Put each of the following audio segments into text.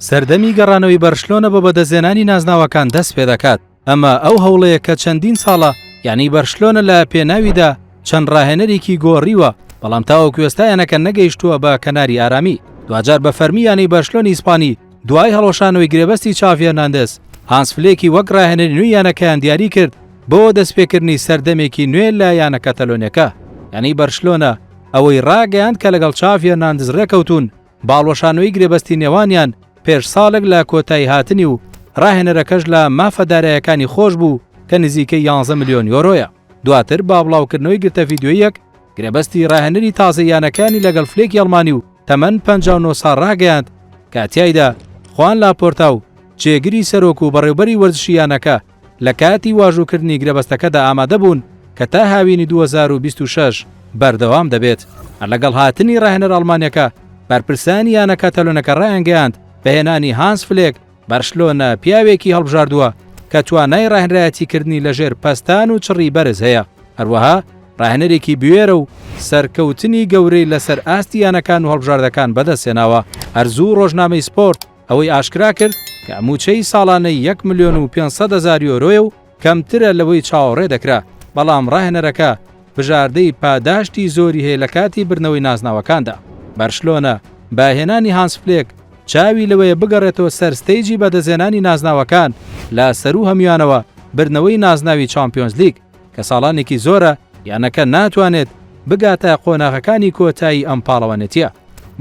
سەردەمی گەڕانەوەی بەرشلۆنە بۆ بەدەستهێنانی نازناوەکان دەست پێدەکات، ئەمە ئەو هەوڵەیە کە چەندین ساڵە یانەی بەرشلۆنە لە پێناویدا چەند ڕاهێنەرێکی گۆڕیوە، بەڵام تاوەکو ئێستا یانەکە نەگەیشتووە بە کەناری ئارامی. دواجار بە فەرمی یانەی بەرشلۆنی ئیسپانی دوای هەڵوەشانەوەی گرێبەستی چاڤی هێرناندێز، هانس فلێکی وەک ڕاهێنەری نوێی یانەکەیان دیاری کرد بۆ دەستپێکردنی سەردەمێکی نوێ لە یانە کەتەلۆنیەکە. یانەی بەرشلۆنە ئەوەی ڕاگەیاند کە لەگەڵ چاڤی هێرناندز ڕێکەوتوون بە هەڵوەشانەوەی گرێبەستی نێوانیان پێش ساڵێک لە کۆتایی هاتنی و ڕاهێنەرەکەش لە مافە دارایەکانی خۆش بوو کە نزیکەی 11 ملیۆن یۆرۆیە. دواتر بە بڵاوکردنەوەی گرتە ڤیدیۆییەک گرێبەستی ڕاهێنەری تازەی یانەکانی لەگەڵ فلێکی ئەڵمانی و تەمەن 59 ساڵ ڕاگەیاند کە تیایدا خوان لاپۆرتا و جێگری سەرۆک و بەڕێوبەری وەرزشی یانەکە لە کاتی واژووکردنی گرێبەستەکەدا ئامادەبوون کە تا هاوینی 2026 بەردەوام دەبێت. هەر لەگەڵ هاتنی ڕاهێنەرە ئەڵمانیەکە، بەرپرسانی یانە کەتەلۆنەکە ڕایانگەیاند، بە هێنانی هانس فلێک، بەرشلۆنە پیاوێکی هەڵبژاردووە کە توانای ڕاهێنەرایەتیکردنی لەژێر پەستان و چڕی بەرز هەیە، هەروەها ڕاهێنەرێکی بوێرە و سەرکەوتنی گەورەی لەسەر ئاستی یانەکان و هەڵبژاردەکان بەدەستهێناوە. هەر زوو ڕۆژنامەی سپۆرت ئەوەی ئاشکرا کرد کە مووچەی ساڵانەی یەک ملیۆن و 500 هەزار یۆرۆیە و کەمترە لەوەی چاوەڕێ دەکرا، بەڵام ڕاهێنەرەکە بژاردەی پاداشتی زۆری هەیە لە کاتی بردنەوەی نازناوەکاندا. بەرشلۆنە بە هێنانی هانس فلێک چاوی لەوەیە بگەڕێتەوە سەر stage ی بەدەستهێنانی نازناوەکان لە سەروو هەموویانەوە بردنەوەی نازناوی چامپیۆنزلیگ کە ساڵانێکی زۆرە یانەکە ناتوانێت بگاتە قۆناغەکانی کۆتایی ئەم پاڵەوانێتیە.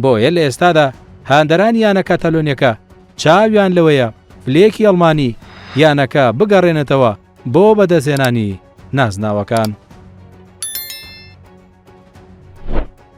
بۆیە لە ئێستادا هاندەرانی یانە کەتەلۆنیەکە چاویان لەوەیە فلێکی ئەڵمانی یانەکە بگەڕێنێتەوە بۆ بەدەستهێنانی نازناوەکان.